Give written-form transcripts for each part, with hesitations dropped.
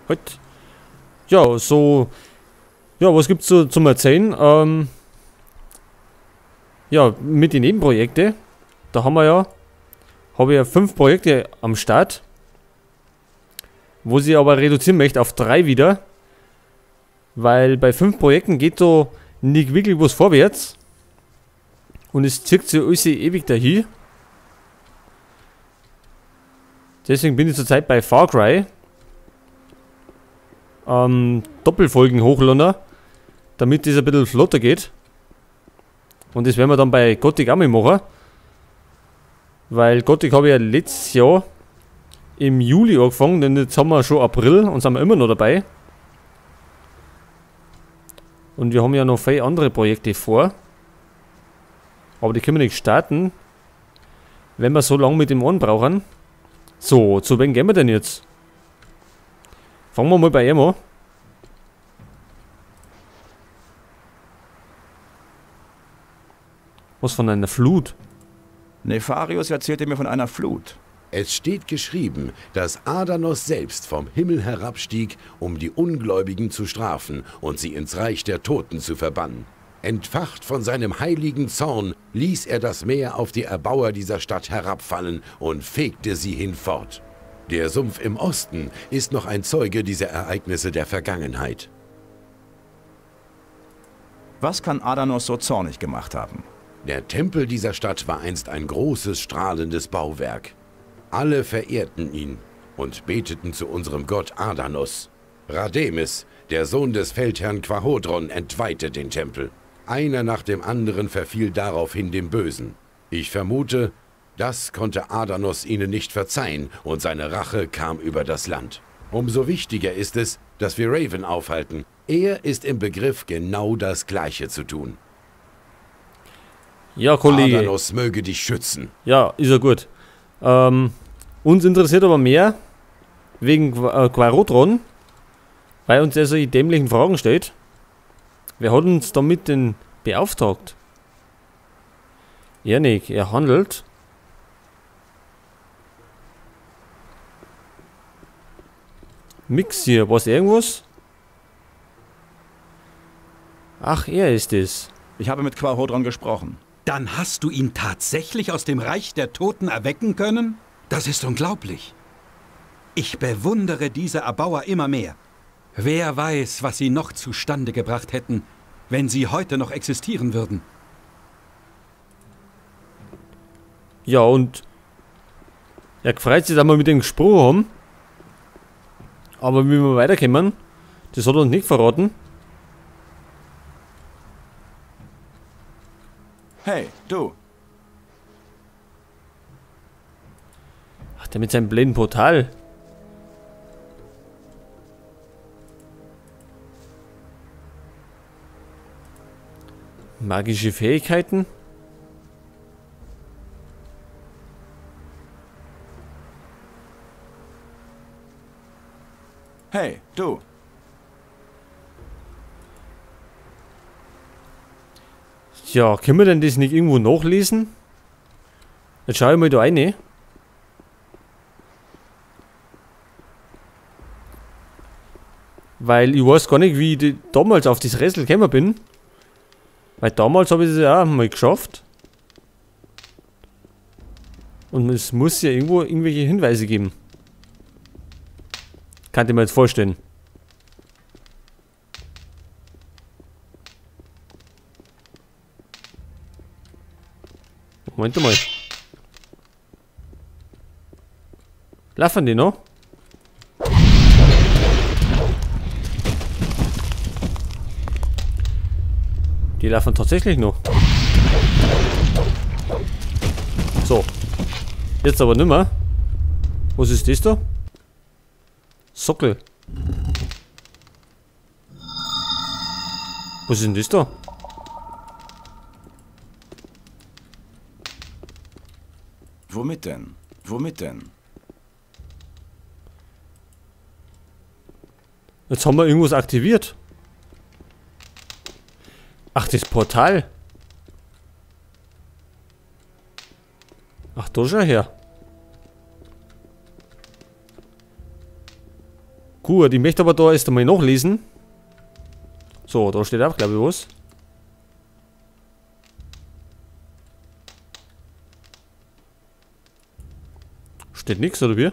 Halt. Ja, so. Ja, was gibt's so zum Erzählen? Ja, mit den Nebenprojekten. Da haben wir ja, habe ich ja 5 Projekte am Start. Wo sie aber reduzieren möchte auf 3 wieder. Weil bei 5 Projekten geht so nicht wirklich was vorwärts. Und es zieht sich alles ewig dahin. Deswegen bin ich zurzeit bei Far Cry. Doppelfolgen hochladen, damit das ein bisschen flotter geht. Und das werden wir dann bei Gothic auch mal machen. Weil Gothic habe ich ja letztes Jahr im Juli angefangen, denn jetzt haben wir schon April und sind wir immer noch dabei. Und wir haben ja noch viele andere Projekte vor. Aber die können wir nicht starten, wenn wir so lange mit dem einen brauchen. So, zu wem gehen wir denn jetzt? Fangen wir mal bei ihm an. Was von einer Flut? Nefarius erzählte mir von einer Flut. Es steht geschrieben, dass Adanos selbst vom Himmel herabstieg, um die Ungläubigen zu strafen und sie ins Reich der Toten zu verbannen. Entfacht von seinem heiligen Zorn ließ er das Meer auf die Erbauer dieser Stadt herabfallen und fegte sie hinfort. Der Sumpf im Osten ist noch ein Zeuge dieser Ereignisse der Vergangenheit. Was kann Adanos so zornig gemacht haben? Der Tempel dieser Stadt war einst ein großes, strahlendes Bauwerk. Alle verehrten ihn und beteten zu unserem Gott Adanos. Rademes, der Sohn des Feldherrn Quarhodron, entweihte den Tempel. Einer nach dem anderen verfiel daraufhin dem Bösen. Ich vermute, das konnte Adanos ihnen nicht verzeihen und seine Rache kam über das Land. Umso wichtiger ist es, dass wir Raven aufhalten. Er ist im Begriff, genau das Gleiche zu tun. Ja, Kollege. Adanos möge dich schützen. Ja, ist ja gut. Uns interessiert aber mehr wegen Quarhodron, weil uns er solche dämlichen Fragen stellt. Wer hat uns damit denn beauftragt? Er nicht, er handelt. Mix hier, was irgendwas? Ach, er ist es. Ich habe mit Quarhodron gesprochen. Dann hast du ihn tatsächlich aus dem Reich der Toten erwecken können? Das ist unglaublich. Ich bewundere diese Erbauer immer mehr. Wer weiß, was sie noch zustande gebracht hätten, wenn sie heute noch existieren würden. Ja, und er freut sich, dass wir mit dem gesprochen haben. Aber wie wir weiterkommen, das hat er uns nicht verraten. Hey, du. Ach, der mit seinem blinden Portal. Magische Fähigkeiten? Hey, du. Ja, können wir denn das nicht irgendwo nachlesen? Jetzt schau ich mal da rein. Weil ich weiß gar nicht, wie ich damals auf das Rätsel gekommen bin. Weil damals habe ich es ja auch mal geschafft. Und es muss ja irgendwo irgendwelche Hinweise geben. Kann ich mir jetzt vorstellen. Moment mal. Laufen die noch? Die laufen tatsächlich noch. So. Jetzt aber nimmer. Was ist das da? Sockel. Was ist denn das da? Womit denn? Womit denn? Jetzt haben wir irgendwas aktiviert. Ach, das Portal. Ach, da schau her. Gut, ich möchte aber da erst einmal nachlesen. So, da steht auch, glaube ich, was. Steht nichts, oder wie?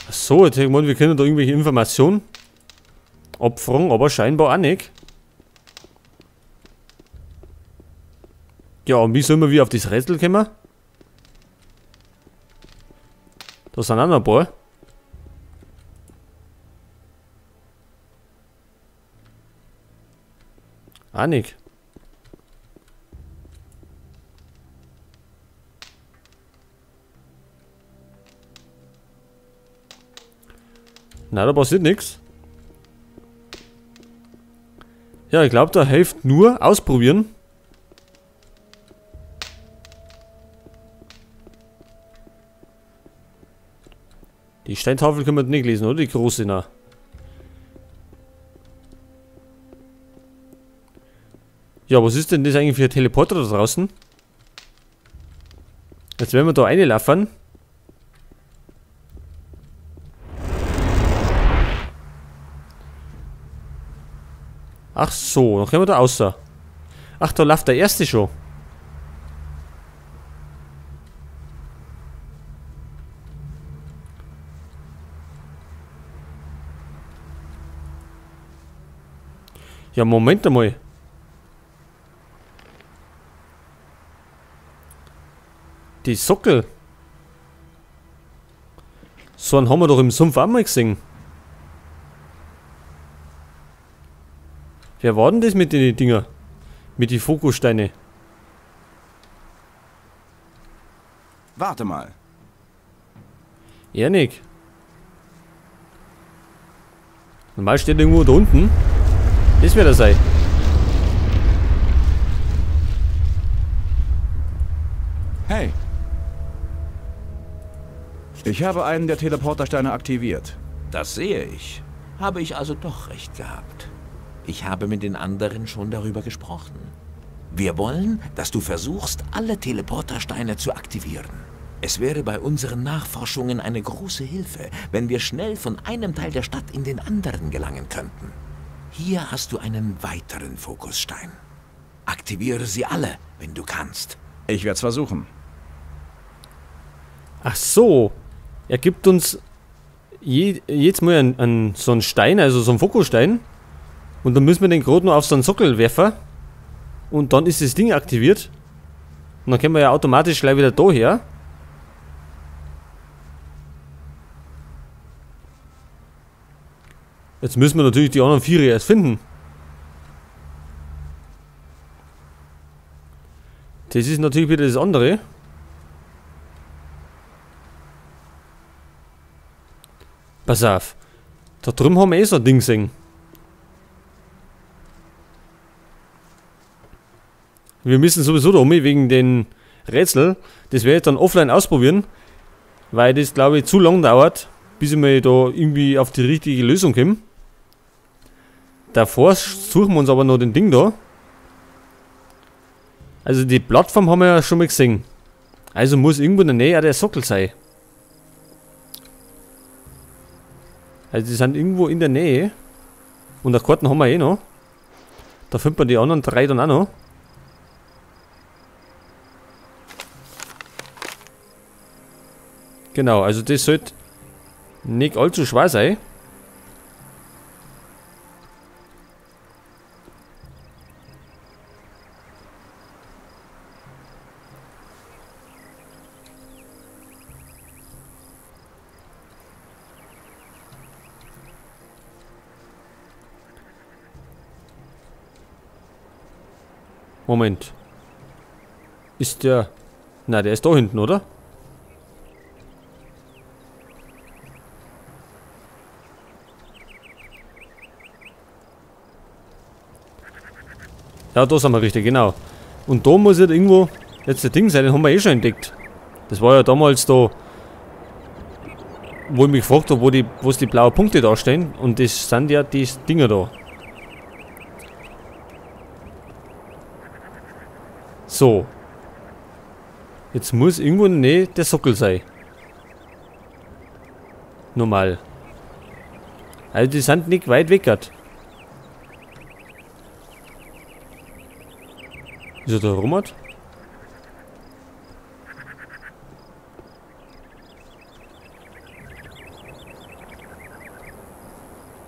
Ach so, jetzt hätte ich gemeint, wir können da irgendwelche Informationen abfragen, aber scheinbar auch nicht. Ja, und wie sollen wir wieder auf das Rätsel kommen? Da sind auch noch ein paar. Auch nicht. Na, da passiert nichts. Ja, ich glaube, da hilft nur ausprobieren. Die Steintafel können wir nicht lesen, oder? Die große, na. Ja, was ist denn das eigentlich für ein Teleporter da draußen? Jetzt werden wir da reinlaufen. Ach so, dann können wir da außer. Ach, da läuft der erste schon. Ja, Moment einmal. Die Sockel. So einen haben wir doch im Sumpf auch mal gesehen. Wer war denn das mit den Dinger? Mit den Fokussteine? Warte mal. Er nicht. Normal steht irgendwo da unten. Das wird er sein. Hey. Ich habe einen der Teleportersteine aktiviert. Das sehe ich. Habe ich also doch recht gehabt. Ich habe mit den anderen schon darüber gesprochen. Wir wollen, dass du versuchst, alle Teleportersteine zu aktivieren. Es wäre bei unseren Nachforschungen eine große Hilfe, wenn wir schnell von einem Teil der Stadt in den anderen gelangen könnten. Hier hast du einen weiteren Fokusstein. Aktiviere sie alle, wenn du kannst. Ich werde es versuchen. Ach so. Er gibt uns jedes Mal so einen Stein, also so einen Fokusstein. Und dann müssen wir den gerade noch auf so einen Sockel werfen. Und dann ist das Ding aktiviert. Und dann können wir ja automatisch gleich wieder da her. Jetzt müssen wir natürlich die anderen 4 erst finden. Das ist natürlich wieder das andere. Pass auf. Da drüben haben wir eh so ein Ding gesehen. Wir müssen sowieso da um wegen den Rätsel. Das werde ich dann offline ausprobieren, weil das, glaube ich, zu lang dauert, bis ich mir da irgendwie auf die richtige Lösung komme. Davor suchen wir uns aber noch den Ding da. Also die Plattform haben wir ja schon mal gesehen. Also muss irgendwo in der Nähe auch der Sockel sein. Also die sind irgendwo in der Nähe. Und eine Karten haben wir eh noch. Da findet man die anderen 3 dann auch noch. Genau, also das sollte nicht allzu schwer sein. Moment. Ist der... Na, der ist da hinten, oder? Ja, da sind wir richtig, genau. Und da muss jetzt irgendwo jetzt der Ding sein, den haben wir eh schon entdeckt. Das war ja damals da, wo ich mich gefragt habe, wo die blauen Punkte da stehen. Und das sind ja die Dinger da. So. Jetzt muss irgendwo in der Nähe der Sockel sein. Normal. Also die sind nicht weit weg grad. Ist er da rum?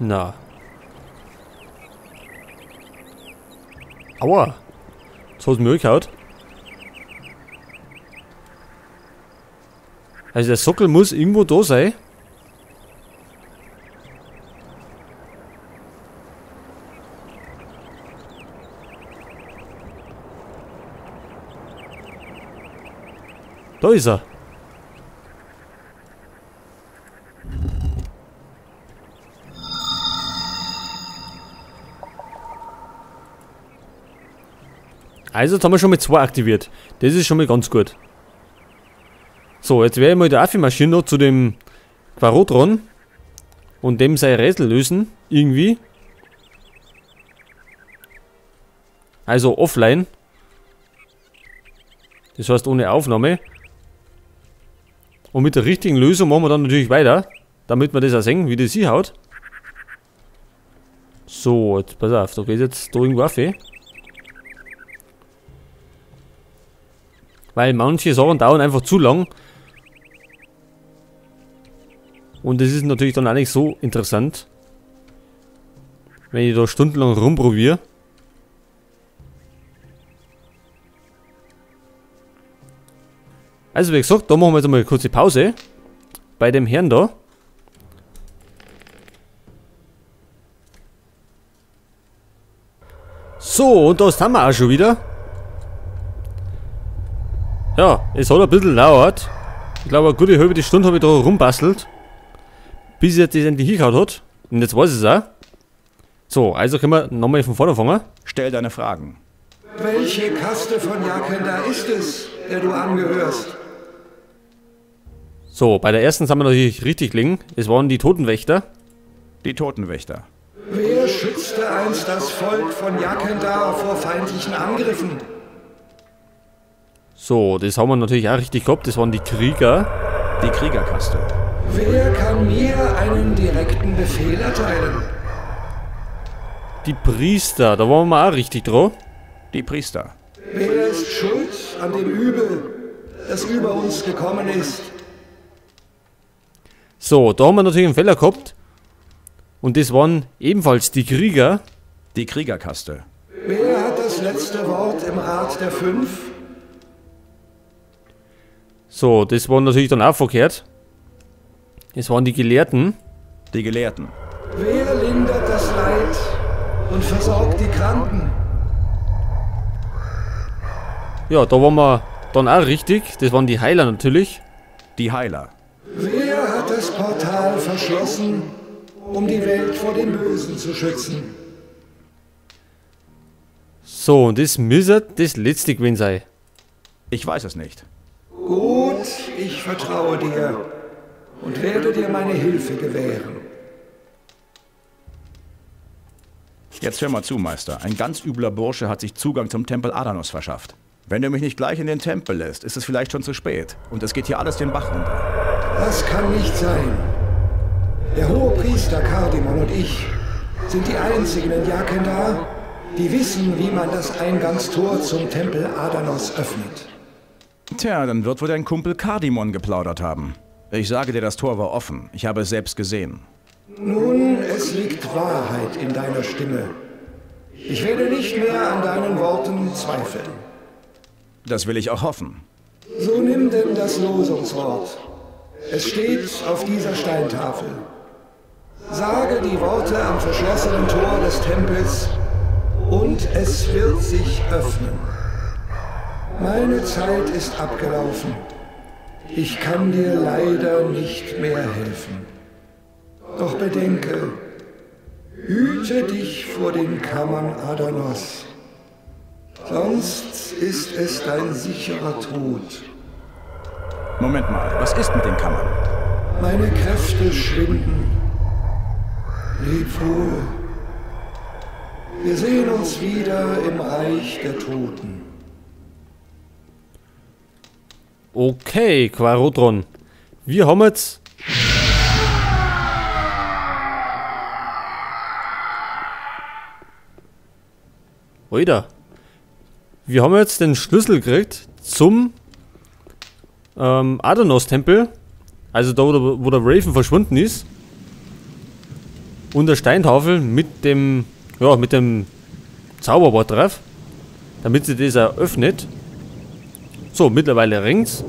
Na. Aua. Jetzt hat's mir gehauen. Also der Sockel muss irgendwo da sein. Da ist er. Also, jetzt haben wir schon mal 2 aktiviert. Das ist schon mal ganz gut. So, jetzt werde ich mal die Affi-Maschine noch zu dem Quarotron und dem sein Rätsel lösen. Irgendwie. Also offline. Das heißt ohne Aufnahme. Und mit der richtigen Lösung machen wir dann natürlich weiter. Damit wir das auch sehen, wie das hier haut. So, jetzt pass auf, da geht jetzt da irgendwo auf. Weil manche Sachen dauern einfach zu lang. Und das ist natürlich dann auch nicht so interessant. Wenn ich da stundenlang rumprobiere. Also wie gesagt, da machen wir jetzt mal eine kurze Pause. Bei dem Herrn da. So, und da sind wir auch schon wieder. Ja, es hat ein bisschen gedauert. Ich glaube, eine gute halbe Stunde habe ich da rumbastelt. Bis ich jetzt das endlich hingehauen hat. Und jetzt weiß ich es auch. So, also können wir nochmal von vorne anfangen. Stell deine Fragen. Welche Kaste von Jharkendar ist es, der du angehörst? So, bei der ersten sind wir natürlich richtig gelegen. Es waren die Totenwächter. Die Totenwächter. Wer schützte einst das Volk von Jharkendar vor feindlichen Angriffen? So, das haben wir natürlich auch richtig gehabt. Das waren die Krieger. Die Kriegerkaste. Wer kann mir einen direkten Befehl erteilen? Die Priester, da waren wir auch richtig dran. Die Priester. Wer ist schuld an dem Übel, das über uns gekommen ist? So, da haben wir natürlich einen Fehler gehabt. Und das waren ebenfalls die Krieger. Die Kriegerkaste. Wer hat das letzte Wort im Rat der Fünf? So, das war natürlich dann auch verkehrt. Es waren die Gelehrten. Die Gelehrten. Wer lindert das Leid und versorgt die Kranken? Ja, da waren wir dann auch richtig. Das waren die Heiler natürlich. Die Heiler. Wer hat das Portal verschlossen, um die Welt vor dem Bösen zu schützen? So, und das müsste das letzte gewesen sein. Ich weiß es nicht. Gut, ich vertraue dir und werde dir meine Hilfe gewähren. Jetzt hör mal zu, Meister. Ein ganz übler Bursche hat sich Zugang zum Tempel Adanos verschafft. Wenn du mich nicht gleich in den Tempel lässt, ist es vielleicht schon zu spät. Und es geht hier alles den Bach runter. Das kann nicht sein. Der Hohepriester Kardimon und ich sind die einzigen in Jharkendar, die wissen, wie man das Eingangstor zum Tempel Adanos öffnet. Tja, dann wird wohl dein Kumpel Kardimon geplaudert haben. Ich sage dir, das Tor war offen. Ich habe es selbst gesehen. Nun, es liegt Wahrheit in deiner Stimme. Ich werde nicht mehr an deinen Worten zweifeln. Das will ich auch hoffen. So nimm denn das Losungswort. Es steht auf dieser Steintafel. Sage die Worte am verschlossenen Tor des Tempels und es wird sich öffnen. Meine Zeit ist abgelaufen. Ich kann dir leider nicht mehr helfen. Doch bedenke, hüte dich vor den Kammern Adanos. Sonst ist es dein sicherer Tod. Moment mal, was ist mit den Kammern? Meine Kräfte schwinden. Leb wohl. Wir sehen uns wieder im Reich der Toten. Okay, Quarotron. Wir haben jetzt... Alter. Wir haben jetzt den Schlüssel gekriegt zum Adanos-Tempel. Also da, wo der Raven verschwunden ist. Und der Steintafel mit dem, ja, mit dem Zauberwort drauf. Damit sie das eröffnet. So, mittlerweile ringt's.